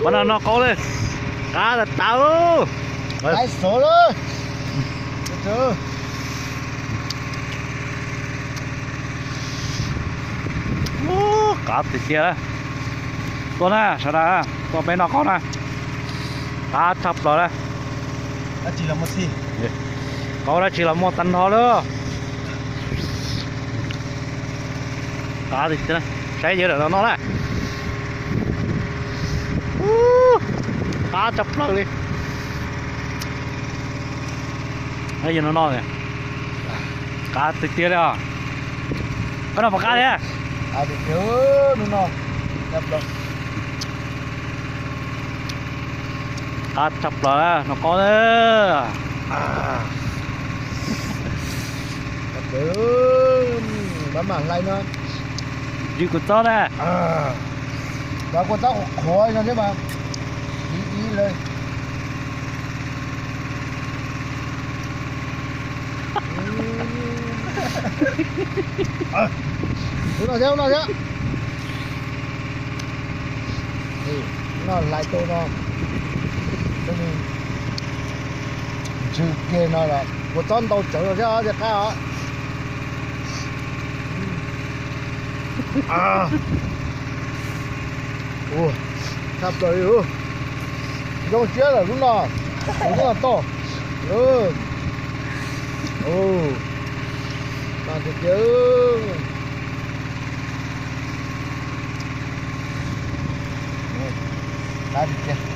Pab no noj qaub li, qab tas tas. Qab tiag tiag. Tuaj na sawv daws, tuaj peb noj qaub na. Qab tshaj plaws na. Qaub dab tsi los muaj tag nrho li. Qab tiag tiag, saib yawg lawm no noj na. Qab tshaj plaws li. Yawg no noj, qab tiag tiag li os. Koj noj puas qab thiab? Qab tshaj plaws, noj qaub na. Pab mam hlais no. Yws kuv txob na. Pab kua txob qhuav qhuav no thiab mas. Ib ib lawm. Ub no thiab, ub no thiab. Noj hlais tau no. Ntsw kiag no los kua txob ntau tsawv no thiab os, thiaj qab os. Tshaj plaws li, zoo siab lawm lub no, lub no tau. Tiag tiag. Qab tiag tiag.